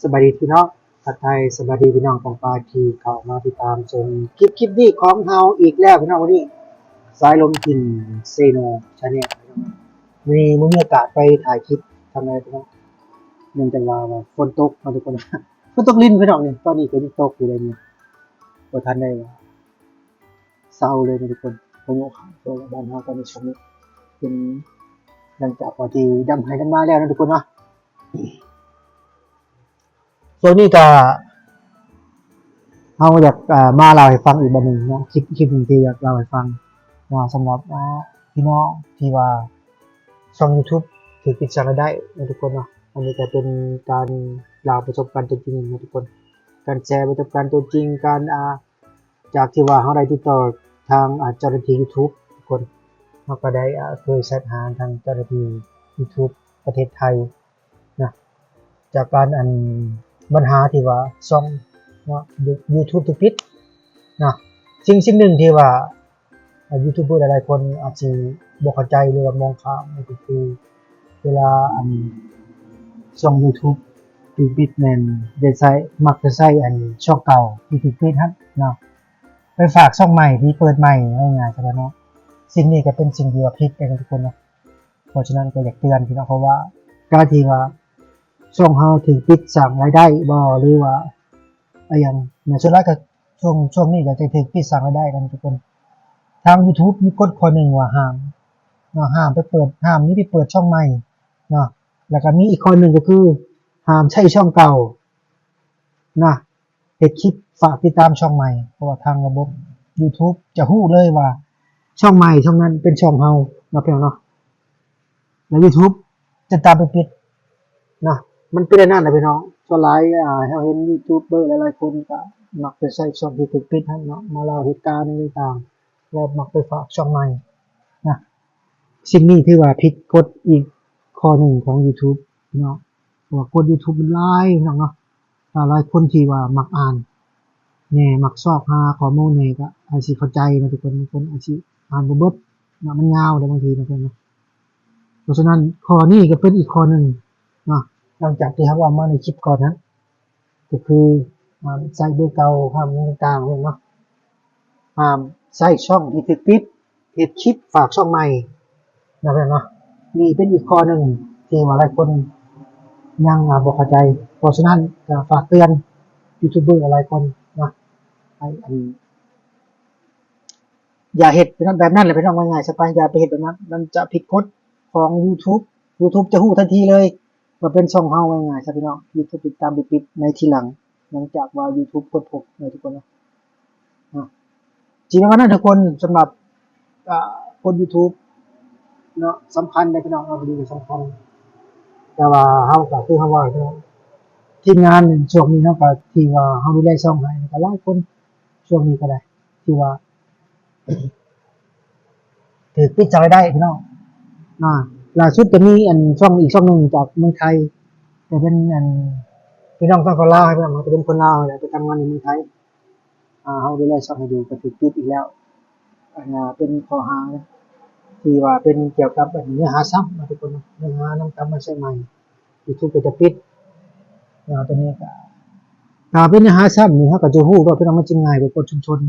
ສະບາຍດີພີ່ນ້ອງ ທັກທາຍສະບາຍດີພີ່ນ້ອງປ້ອງປາຍທີ່ເຂົ້າມາຕິດຕາມຊົມຄລິບ ຄລິບນີ້ຂອງເຮົາອີກແລ້ວພີ່ນ້ອງ. ມື້ນີ້ສາຍລົມກິນເຊໂນ Channel ມື້ນີ້ບໍ່ມີໂອກາດໄປຖ່າຍຄລິບທາງໃດພີ່ນ້ອງ ເນື່ອງຈາກວ່າ ວ່າຝົນຕົກເນາະທຸກຄົນ ຝົນຕົກລິນພີ່ນ້ອງນີ້ ຕອນນີ້ກໍຍັງຕົກຢູ່ເລີຍນີ້ ບໍ່ທັນໄດ້ວ່າເຊົາເລີຍເນາະທຸກຄົນ. ພາຍຸເຂົ້າ ແຕ່ວ່າບ້ານເຮົາຕອນນີ້ຊ່ວງນີ້ເປັນ ຫຼັງຈາກວ່າທີ່ດຳໄຮ່ດຳນາແລ້ວເນາະທຸກຄົນເນາະ. ສ່ວນນີ້ກໍ ເຮົາຢາກ ເອີ່ ມາເລົ່າໃຫ້ຟັງອີກບາດໜຶ່ງເນາະ ຄລິບ ຄລິບໜຶ່ງທີ່ຢາກເລົ່າໃຫ້ຟັງວ່າ ສຳລັບ ເອີ່ ພີ່ນ້ອງທີ່ວ່າຊ່ອງ YouTube ຖືກປິດສ້າງລາຍໄດ້ເນາະທຸກຄົນເນາະ. ອັນນີ້ກໍເປັນການເລົ່າປະສົບການຕົວຈິງເນາະທຸກຄົນ ການແຊປະສົບການຕົວຈິງ ການ ອ່າ ຈາກທີ່ວ່າເຮົາໄດ້ຕິດຕໍ່ທາງ ອ່າ ເຈົ້າໜ້າທີ່ YouTube ທຸກຄົນ ເຮົາກໍໄດ້ ອ່າ ເຄີຍແຊັດຫາທາງເຈົ້າໜ້າທີ່ YouTube ປະເທດໄທ ນະ ຈາກການ ອັນ ບັນຫາທີ່ວ່າຊ່ອງເນາະ YouTube ຖືກປິດນະ. ສິ່ງ ສິ່ງໜຶ່ງທີ່ວ່າ ອ່າ ຢູທູບເບີຫຼາຍໆຄົນອາດຊິບໍ່ເຂົ້າໃຈ ຫຼືວ່າມອງຂ້າມ ກໍຄືເວລາ ອັນ ຊ່ອງ YouTube ຖືກປິດແມ່ນໄດ້ໃຊ້ ມັກຈະໃຊ້ ອັນ ຊ່ອງເກົ່າທີ່ຖືກປິດຫັ້ນເນາະ ໄປຝາກຊ່ອງໃໝ່ທີ່ເປີດໃໝ່ ເວົ້າງ່າຍໆຊະເນາະ. ສິ່ງນີ້ກໍເປັນສິ່ງທີ່ວ່າຜິດເດ້ທຸກຄົນເນາະ. ເພາະສະນັ້ນກໍຢາກເຕືອນພີ່ນ້ອງ ເພາະວ່າການທີ່ວ່າຊ່ອງເຮົາຖືກປິດສ້າງລາຍໄດ້ບໍ່ ຫຼືວ່າອາຫຍັງນະ ສ່ວນຫຼາຍກໍຊ່ວງ ຊ່ວງນີ້ກໍຈະຖືກປິດສ້າງລາຍໄດ້ນຳທຸກຄົນ. ທາງ YouTube ມີກົດຂໍ້ໜຶ່ງວ່າຫ້າມເນາະ ຫ້າມໄປເປີດ ຫ້າມນີ້ໄປເປີດຊ່ອງໃໝ່ເນາະ ແລ້ວກໍມີອີກຂໍ້ໜຶ່ງກໍຄືຫ້າມໃຊ້ຊ່ອງເກົ່ານະ ເຮັດຄລິບຝາກຕິດຕາມຊ່ອງໃໝ່ ເພາະວ່າທາງລະບົບ YouTube ຈະຮູ້ເລີຍວ່າຊ່ອງໃໝ່ຊ່ອງນັ້ນເປັນຊ່ອງເຮົາເນາະ ພີ່ນ້ອງເນາະ ແລ້ວ YouTube ຈະຕາມໄປປິດນະ. ມັນເປັນແນວນັ້ນແຫຼະພີ່ນ້ອງ. ສ່ວນຫຼາຍ ອ່າ ເຮົາເຫັນຢູທູບເບີຫຼາຍໆຄົນກໍມັກຈະໃຊ້ຊ່ອງທີ່ຖືກປິດຫັ້ນເນາະ ມາເລົ່າເຫດການຕ່າງໆ ແລະ ມັກໄປຝາກຊ່ອງໃໝ່ນະ. ສິ່ງນີ້ຖືວ່າຜິດກົດອີກຂໍ້ໜຶ່ງຂອງ YouTube ເນາະ ເພາະວ່າກົດ YouTube ມັນຫຼາຍພີ່ນ້ອງເນາະ. ຫຼາຍໆຄົນທີ່ວ່າມັກອ່ານແດ່ ມັກຊອກຫາຂໍ້ມູນແດ່ກໍອາດຊິເຂົ້າໃຈນະທຸກຄົນ ບາງຄົນອາດຊິອ່ານບໍ່ເບິດເນາະ ມັນຍາວເດ້ບາງທີນະເພື່ອນເນາະ. ເພາະສະນັ້ນຂໍ້ນີ້ກໍເປັນອີກຂໍ້ໜຶ່ງເນາະ ຫຼັງຈາກທີ່ເຮົາເວົ້າມາໃນຄລິບກ່ອນນັ້ນ ກໍຄືຫ້າມໃຊ້ເບີເກົ່າ ຫ້າມຫຍັງຕ່າງໆເນາະ ຫ້າມໃຊ້ຊ່ອງທີ່ຖືກປິດ ເຮັດຄລິບຝາກຊ່ອງໃໝ່ນະເພື່ອນເນາະ. ນີ້ເປັນອີກຂໍ້ໜຶ່ງທີ່ວ່າຫຼາຍຄົນຍັງ ອ່າ ບໍ່ເຂົ້າໃຈ. ເພາະສະນັ້ນກໍຝາກເຕືອນຢູທູບເບີຫຼາຍໆຄົນເນາະ ໃຫ້ ອັນ ຢ່າເຮັດແບບນັ້ນແຫຼະພີ່ນ້ອງ ເວົ້າງ່າຍໆຊະໄປ ຢ່າໄປເຮັດແບບນັ້ນ ມັນຈະຜິດກົດຂອງຢູທູບ. ຢູທູບຈະຮູ້ທັນທີເລີຍວ່າເປັນຊ່ອງເຮົາ ເວົ້າງ່າຍໆຊະພີ່ນ້ອງ. ຢູທູບຕິດຕາມໄປປິດໃນທີຫຼັງ ຫຼັງຈາກວ່າຢູທູບຄົ້ນພົບເນາະທຸກຄົນເນາະ. ເນາະ ຊິປະມານນັ້ນທຸກຄົນ ສຳລັບ ອ່າ ກົດຢູທູບເນາະ ສຳຄັນເດ້ພີ່ນ້ອງເນາະ ເປັນເລື່ອງສຳຄັນ. ແຕ່ວ່າເຮົາກໍຄືເຮົາເວົ້າເນາະ ທີມງານຊ່ວງນີ້ເຮົາກໍ ທີ່ວ່າເຮົາດູແລຊ່ອງໃຫ້ກໍຫຼາຍຄົນ ຊ່ວງນີ້ກໍໄດ້ ທີ່ວ່າຖືກປິດສາຍລາຍໄດ້ພີ່ນ້ອງ. ອ່າ ລ່າສຸດກໍມີ ອັນ ຊ່ອງ ອີກຊ່ອງໜຶ່ງຈາກເມືອງໄທ ແຕ່ເປັນ ອັນ ພີ່ນ້ອງທາງຝັ່ງລາວ ພີ່ນ້ອງ ຈະເປັນຄົນລາວແຫຼະ ໄປທຳງານຢູ່ເມືອງໄທ. ອ່າ ເຮົາໄດ້ໄລຟ໌ສົດໃຫ້ດູ ກໍຖືກປິດອີກແລ້ວ. ອັນ ເປັນຂໍ້ຫາທີ່ວ່າເປັນກ່ຽວກັບ ອັນ ເນື້ອຫາຊ້ຳເນາະທຸກຄົນເນາະ, ເນື້ອຫານຳກັບມາໃຊ້ໃໝ່ ຢູທູບກໍຈະປິດເນາະ. ຕົວນີ້ກໍ ຖ້າເປັນເນື້ອຫາຊ້ຳນີ້ ເຮົາກໍຈະຮູ້ໂລດ ເພາະວ່າມັນຈະງ່າຍກວ່າກົດຊຸມຊົນ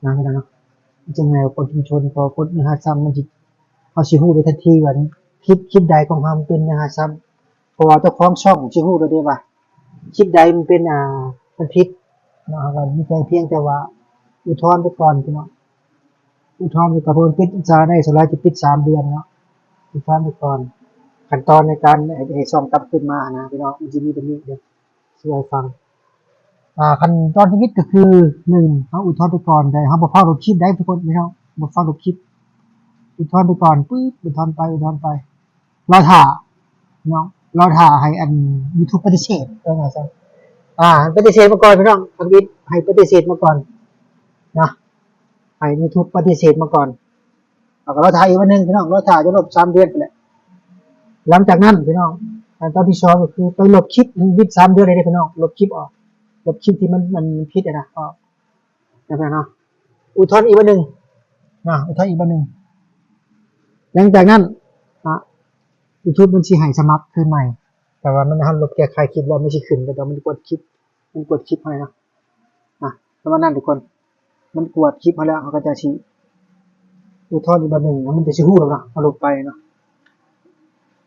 ນະ ເນາະ, ມັນຈະງ່າຍກວ່າກົດຊຸມຊົນ. ເພາະກົດເນື້ອຫາຊ້ຳ ມັນຊິ ເຮົາຊິຮູ້ໄດ້ທັນທີວ່າຄລິບ ຄລິບໃດຂອງເຮົາມັນເປັນເນື້ອຫາຊ້ຳ ເພາະວ່າເຈົ້າຂອງຊ່ອງຊິຮູ້ໂລດເດ້ວ່າ ຄລິບໃດມັນເປັນ ອ່າ ມັນຜິດເນາະ. ເຮົາກໍມີແຕ່ພຽງແຕ່ວ່າອຸທອນໄປກ່ອນພີ່ນ້ອງ, ອຸທອນໄປກ່ອນ ເພາະມັນປິດສາຍລາຍໄດ້ ສ່ວນຫຼາຍຈະປິດສາມເດືອນເນາະ, ອຸທອນໄປກ່ອນ. ຂັ້ນຕອນໃນການໃຫ້ ໃຫ້ຊ່ອງກັບຄືນມານະພີ່ນ້ອງ ມັນຊິມີແບບນີ້ເດີ ຊິເລົ່າໃຫ້ຟັງ. ອ່າ ຂັ້ນຕອນທຳອິດກໍຄື ໜຶ່ງ ເຮົາອຸທອນໄປກ່ອນ ແຕ່ເຮົາບໍ່ຟ້າວລົບຄລິບໄດ້ທຸກຄົນ ພີ່ນ້ອງ ບໍ່ຟ້າວລົບຄລິບ. ອຸທອນໄປກ່ອນ ປຶບ ອຸທອນໄປ ອຸທອນໄປ ລໍຖ້າເນາະ, ລໍຖ້າໃຫ້ອັນຢູທູບປະຕິເສດ ເອີ ວ່າຊັ້ນ. ອ່າ ປະຕິເສດມາກ່ອນພີ່ນ້ອງ ທຳອິດໃຫ້ປະຕິເສດມາກ່ອນນະ, ໃຫ້ຢູທູບປະຕິເສດມາກ່ອນ. ເຮົາກໍລໍຖ້າອີກວັນໜຶ່ງພີ່ນ້ອງ, ລໍຖ້າຈົນຄົບສາມເດືອນພຸ້ນແຫຼະ. ຫຼັງຈາກນັ້ນພີ່ນ້ອງ ຂັ້ນຕອນທີສອງກໍຄືໄປລົບຄລິບ ມັນປິດສາມເດືອນເລີຍເດ້ພີ່ນ້ອງ, ລົບຄລິບອອກ, ລົບຄລິບທີ່ມັນ ມັນຜິດຫັ້ນນະອອກ. ຈັ່ງຊັ້ນເນາະ ອຸທອນອີກບັດໜຶ່ງເນາະ, ອຸທອນອີກບັດໜຶ່ງ. ຫຼັງຈາກນັ້ນ ອ່າ ຢູທູບມັນຊິໃຫ້ສະໝັກຄືນໃໝ່ ແຕ່ວ່າມັນ ເຮົາລົບແກ້ໄຂຄລິບແລ້ວ ມັນຊິຂຶ້ນ ແຕ່ວ່າມັນກວດຄລິບ ມັນກວດຄລິບໃຫ້ເນາະ. ອ່ະ ປະມານນັ້ນທຸກຄົນ ມັນກວດຄລິບໃຫ້ແລ້ວ ເຮົາກໍຈະຊິອຸທອນອີກບາດໜຶ່ງ ແລ້ວມັນຈະຊິຮູ້ແລ້ວເນາະ ເຮົາລົບໄປເນາະ.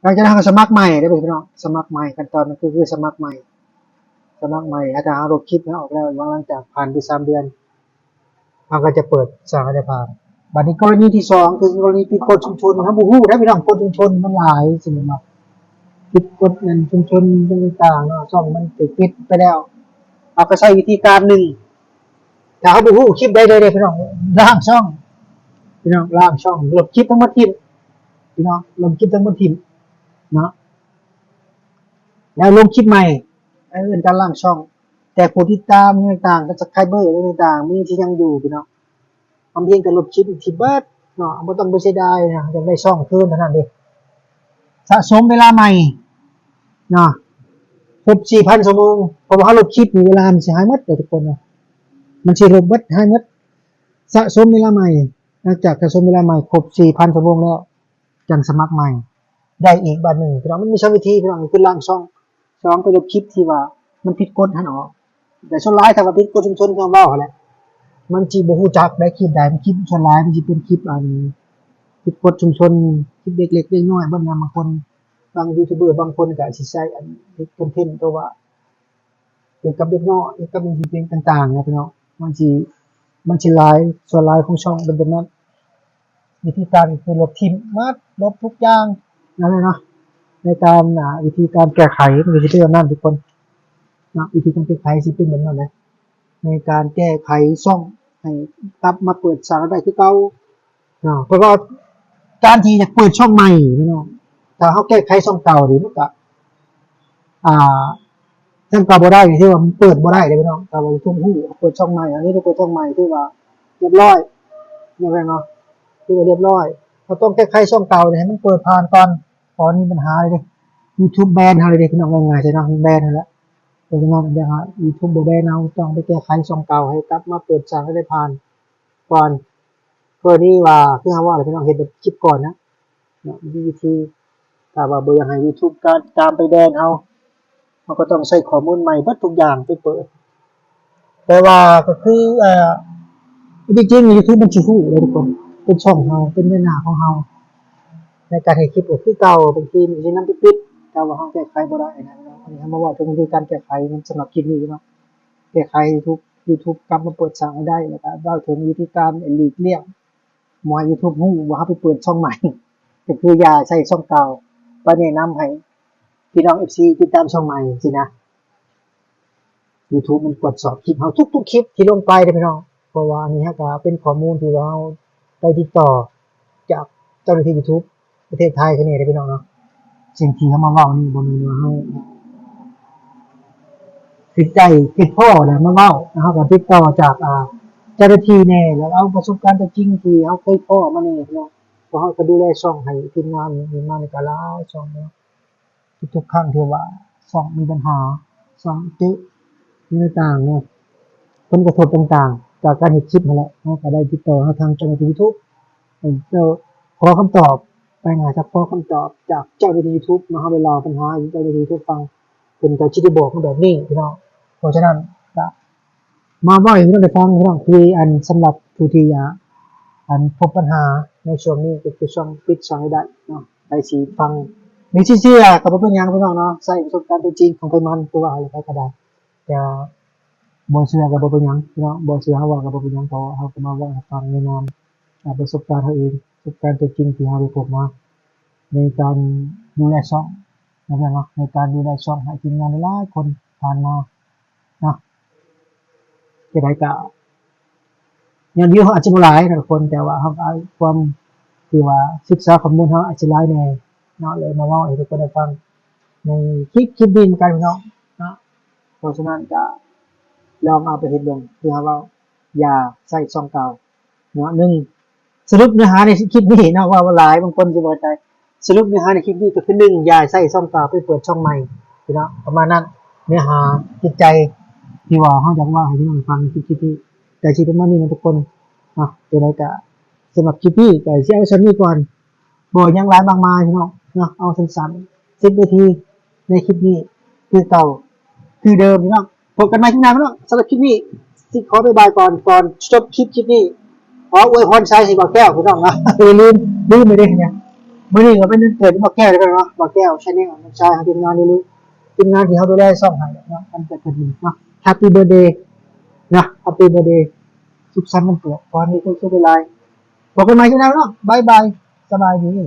ຫຼັງຈາກນັ້ນເຮົາກໍສະໝັກໃໝ່ເດ້ພີ່ນ້ອງ ສະໝັກໃໝ່ ຂັ້ນຕອນມັນກໍຄືສະໝັກໃໝ່ ສະໝັກໃໝ່. ຖ້າເຮົາລົບຄລິບແລ້ວອອກແລ້ວ ຫຼັງຈາກຜ່ານໄປສາມເດືອນ ເຮົາກໍຈະເປີດສ້າງລາຍໄດ້ຜ່ານ. ບາດນີ້ກໍລະນີທີສອງ ຄືກໍລະນີຜິດກົດຊຸມຊົນ ເຮົາບໍ່ຮູ້ເດ້ພີ່ນ້ອງ ກົດຊຸມຊົນມັນຫຼາຍ ສົມມຸດວ່າຜິດກົດນັ້ນຊຸມຊົນຕ່າງໆເນາະ ຊ່ອງມັນຖືກປິດໄປແລ້ວ ເຮົາກໍໃຊ້ວິທີການໜຶ່ງ ຖ້າເຮົາບໍ່ຮູ້ຄລິບໃດເລີຍເດ້ພີ່ນ້ອງ ລ້າງຊ່ອງ ພີ່ນ້ອງ ລ້າງຊ່ອງ ລົບຄລິບທັງໝົດຖິ້ມ ພີ່ນ້ອງ ລົບຄລິບທັງໝົດຖິ້ມເນາະ ແລ້ວລົງຄລິບໃໝ່ ເອີ້ນການລ້າງຊ່ອງ. ແຕ່ຜູ້ຕິດຕາມຫຍັງຕ່າງໆ subscriber ຫຍັງຕ່າງໆ ມັນຍັງຊິຍັງຢູ່ພີ່ນ້ອງ. ເຮົາພຽງແຕ່ລົບຄລິບຖິ້ມເບິດເນາະ ບໍ່ຕ້ອງໄປເສຍດາຍນະ ຢາກໄດ້ຊ່ອງຄືນເທົ່ານັ້ນເດ້. ສະສົມເວລາໃໝ່ເນາະ ຄົບສີ່ພັນຊົ່ວໂມງ ເພາະວ່າເຮົາລົບຄລິບນີ້ ເວລາມັນຊິຫາຍໝົດເດ້ທຸກຄົນເນາະ ມັນຊິລົບເບິດ ຫາຍໝົດ. ສະສົມເວລາໃໝ່ ຫຼັງຈາກສະສົມເວລາໃໝ່ຄົບສີ່ພັນຊົ່ວໂມງແລ້ວ ຈັ່ງສະໝັກໃໝ່ໄດ້ອີກບາດໜຶ່ງພີ່ນ້ອງ. ມັນມີສອງວິທີພີ່ນ້ອງ ຄືລ້າງຊ່ອງ ສອງ ໄປລົບຄລິບທີ່ວ່າມັນຜິດກົດຫັ້ນອອກ. ແຕ່ສ່ວນຫຼາຍຖ້າວ່າຜິດກົດຊຸມຊົນ ຄືເວົ້າຫັ້ນແຫຼະ ມັນຊິບໍ່ຮູ້ຈັກໄດ້ຄລິບໃດ ຄລິບສ່ວນຫຼາຍມັນຊິເປັນຄລິບອັນຜິດກົດຊຸມຊົນ ຄລິບເລັກໆນ້ອຍໆ ເບິ່ງນຳ. ບາງຄົນ ບາງຢູທູບເບີບາງຄົນກໍຊິໃຊ້ອັນເຮັດຄອນເທັນ ເພາະວ່າ ກ່ຽວກັບເດັກນ້ອຍ ກ່ຽວກັບຫຍັງທີ່ເປັນຕ່າງໆນະພີ່ນ້ອງ ມັນຊິ ມັນຊິຫຼາຍ ສ່ວນຫຼາຍຂອງຊ່ອງເປັນແບບນັ້ນ. ວິທີການກໍຄືລົບຖິ້ມໝົດ ລົບທຸກຢ່າງນັ້ນແຫຼະເນາະ. ໃນການ ອ່າ ວິທີການແກ້ໄຂມັນກໍຊິເປັນແບບນັ້ນທຸກຄົນເນາະ ວິທີການແກ້ໄຂຊິເປັນແບບນັ້ນແຫຼະ ໃນການແກ້ໄຂຊ່ອງໃຫ້ກັບມາເປີດສ້າງລາຍໄດ້ຄືເກົ່າ. ເນາະ ເພາະວ່າການທີ່ຈະເປີດຊ່ອງໃໝ່ພີ່ນ້ອງ ຖ້າເຮົາແກ້ໄຂຊ່ອງເກົ່ານີ້ ມັນກະ ອ່າ ຊ່ອງເກົ່າບໍ່ໄດ້ ຖືວ່າມັນເປີດບໍ່ໄດ້ເດ້ພີ່ນ້ອງ. ຖ້າວ່າຢູທູບຮູ້ເປີດຊ່ອງໃໝ່ ອັນນີ້ໄປເປີດຊ່ອງໃໝ່ ຖືວ່າຮຽບຮ້ອຍ ແມ່ນບໍ່ເນາະ ຖືວ່າຮຽບຮ້ອຍ. ເຮົາຕ້ອງແກ້ໄຂຊ່ອງເກົ່ານີ້ໃຫ້ມັນເປີດຜ່ານກ່ອນ ເພາະມີບັນຫາເດ້ ຢູທູບແບນເຮົາເດ້ພີ່ນ້ອງ ງ່າຍໆຊະເນາະ ແບນຫັ້ນແຫຼະ. ເພາະສະນັ້ນ ຢາກໃຫ້ຢູທູບບໍ່ແບນ ເຮົາຕ້ອງໄປແກ້ໄຂຊ່ອງເກົ່າໃຫ້ກັບມາເປີດສ້າງລາຍໄດ້ຜ່ານກ່ອນ. ກໍດີວ່າ ຄືເຮົາເວົ້າແຫຼະພີ່ນ້ອງ ເຮັດແບບຄລິບກ່ອນນະ ເນາະ ມີວິທີ ຖ້າວ່າບໍ່ຢາກໃຫ້ຢູທູບການຕາມໄປແບນເຮົາ ເຮົາກໍຕ້ອງໃຊ້ຂໍ້ມູນໃໝ່ເບິດທຸກຢ່າງໄປເປີດ. ແຕ່ວ່າກໍຄື ເອີ ທີ່ຈິງຢູທູບມັນຊິຮູ້ເດ້ທຸກຄົນ ເປັນຊ່ອງເຮົາ ເປັນໃບໜ້າຂອງເຮົາ ໃນການເຮັດຄລິບກໍຄືເກົ່າ ບາງທີມັນຊິນຳໄປປິດ ຖ້າວ່າເຮົາແກ້ໄຂບໍ່ໄດ້ນະ. ອັນນີ້ເຮົາມາເວົ້າເຖິງວິທີການແກ້ໄຂສຳລັບຄລິບນີ້ເນາະ ແກ້ໄຂໃຫ້ຢູທູບ ຢູທູບກັບມາເປີດສ້າງລາຍໄດ້ ແລ້ວກໍເວົ້າເຖິງວິທີການຫຼີກລ່ຽງ ບໍ່ໃຫ້ຢູທູບຮູ້ວ່າເຮົາໄປເປີດຊ່ອງໃໝ່ ກໍຄືຢ່າໃຊ້ຊ່ອງເກົ່າ ໄປແນະນຳໃຫ້ພີ່ນ້ອງເອັຟຊີຕິດຕາມຊ່ອງໃໝ່ຊີ້ນະ. ຢູທູບມັນກວດສອບຄລິບເຮົາທຸກໆຄລິບທີ່ລົງໄປເດ້ພີ່ນ້ອງ ເພາະວ່າອັນນີ້ເຮົາກໍເປັນຂໍ້ມູນທີ່ວ່າເຮົາໄດ້ຕິດຕໍ່ຈາກເຈົ້າໜ້າທີ່ຢູທູບ ປະເທດໄທເຂົານີ້ເດ້ພີ່ນ້ອງເນາະ. ສິ່ງທີ່ເຮົາມາເວົ້ານີ້ບໍ່ແມ່ນວ່າເຮົາຄິດໄດ້ຄິດພໍ້ແລ້ວມາເວົ້າ ເຮົາກໍຕິດຕໍ່ຈາກ ອ່າ ເຈົ້າໜ້າທີ່ແດ່ ແລ້ວເອົາປະສົບການຕົວຈິງທີ່ເຮົາເຄີຍພໍ້ມາແດ່ເນາະ. ເພາະເຮົາກໍດູແລຊ່ອງໃຫ້ທີມງານນີ້ມານີ້ກໍຫຼາຍຊ່ອງເນາະ ທຸກໆຄັ້ງທີ່ວ່າຊ່ອງມີບັນຫາ ຊ່ອງເຈະ ອີ່ຫຍັງຕ່າງໆເນາະ ຜົນກະທົບຕ່າງໆ ຈາກການເຮັດຄລິບຫັ້ນແຫຼະ ເຮົາກໍໄດ້ຕິດຕໍ່ຫາທາງເຈົ້າໜ້າທີ່ຢູທູບ ເອີ ຂໍຄຳຕອບ ໄປຫາຈາກຂໍຄຳຕອບຈາກເຈົ້າໜ້າທີ່ຢູທູບເນາະ. ເຮົາໄປເລົ່າບັນຫາຢູ່ເຈົ້າໜ້າທີ່ຢູທູບຟັງ ເພິ່ນກໍຊິໄດ້ບອກມາແບບນີ້ພີ່ນ້ອງ. ເພາະສະນັ້ນກໍມາເວົ້າໃຫ້ພີ່ນ້ອງໄດ້ຟັງພີ່ນ້ອງ ທີ່ອັນສຳລັບຜູ້ທີ່ຢາກອັນພົບບັນຫາໃນຊ່ວງນີ້ ກໍຄືຊ່ອງປິດຊ່ອງລາຍໄດ້ເນາະ ໃຜຊິຟັງ ມີຊິເຊື່ອກໍບໍ່ເປັນຫຍັງພີ່ນ້ອງເນາະ ໃຊ້ປະສົບການຕົວຈິງຂອງໃຜມັນ ຄືວ່າໃຜກໍໄດ້ ຈະບໍ່ເຊື່ອກໍບໍ່ເປັນຫຍັງພີ່ນ້ອງ ບໍ່ເຊື່ອເຮົາເວົ້າກໍບໍ່ເປັນຫຍັງ ເພາະວ່າເຮົາກໍມາເວົ້າໃຫ້ຟັງໃນນາມ ອ່າ ປະສົບການເຮົາເອງ ປະສົບການຕົວຈິງທີ່ເຮົາໄດ້ພົບມາ ໃນການດູແລຊ່ອງ ເນາະ ໃນການດູແລຊ່ອງໃຫ້ທີມງານຫຼາຍໆຄົນຜ່ານມາເນາະ. ຈັ່ງໃດກໍຍອດວິວເຮົາອາດຈະບໍ່ຫຼາຍນະທຸກຄົນ ແຕ່ວ່າເຮົາກໍເອົາຄວາມທີ່ວ່າສຶກສາຂໍ້ມູນເຮົາອາດຈະຫຼາຍແດ່ເນາະ ເລີຍມາເວົ້າໃຫ້ທຸກຄົນໄດ້ຟັງໃນຄລິບ ຄລິບນີ້ເໝືອນກັນພີ່ນ້ອງເນາະ. ເພາະສະນັ້ນກໍລອງເອົາໄປເຮັດເບິ່ງ ຄືເຮົາເວົ້າ ຢ່າໃຊ້ຊ່ອງເກົ່າເນາະ. ໜຶ່ງ ສະຫຼຸບເນື້ອຫາໃນຄລິບນີ້ເນາະ ເວົ້າຫຼາຍບາງຄົນຊິບໍ່ເຂົ້າໃຈ ສະຫຼຸບເນື້ອຫາໃນຄລິບນີ້ກໍຄື ໜຶ່ງ ຢ່າໃຊ້ຊ່ອງເກົ່າ ໄປເປີດຊ່ອງໃໝ່ພີ່ນ້ອງ ປະມານນັ້ນ. ເນື້ອຫາຈິດໃຈທີ່ວ່າເຮົາຢາກເວົ້າໃຫ້ພີ່ນ້ອງຟັງໃນຄລິບນີ້ ກໍຊິປະມານນີ້ນະທຸກຄົນເນາະ. ຈັ່ງໃດກໍສຳລັບຄລິບນີ້ກໍຊິເອົາສ່ຳນີ້ກ່ອນ ບໍ່ຫຍັງຫຼາຍມາກມາຍພີ່ນ້ອງເນາະ ເອົາສັ້ນໆ ສິບນາທີ ໃນຄລິບນີ້ຄືເກົ່າ ຄືເດີມພີ່ນ້ອງ. ພົບກັນໃໝ່ຄລິບໜ້າພີ່ນ້ອງ. ສຳລັບຄລິບນີ້ຊິຂໍບາຍບາຍກ່ອນ ກ່ອນຈົບຄລິບ ຄລິບນີ້ ຂໍອວຍພອນໄຊໃຫ້ບ່າວແກ້ວພີ່ນ້ອງເນາະ. ຢ່າລືມ ລືມໄປເດ້ ມື້ນີ້ກໍເປັນວັນເກີດຂອງບ່າວແກ້ວເນາະ. ບ່າວແກ້ວ Channel ນ້ອງຊາຍເຮົາ ທີມງານ ຫຼື ທີມງານທີ່ເຮົາດູແລຊ່ອງໃຫ້ເນາະ ວັນເກີດເພິ່ນເນາະ. Happy birthday ເນາະ Happy birthday ສຸກສັນວັນເກີດ ຂໍໃຫ້ມີຄວາມສຸກຫຼາຍໆ. ພົບກັນໃໝ່ຄລິບໜ້າເນາະ. ບາຍບາຍ ສະບາຍດີ.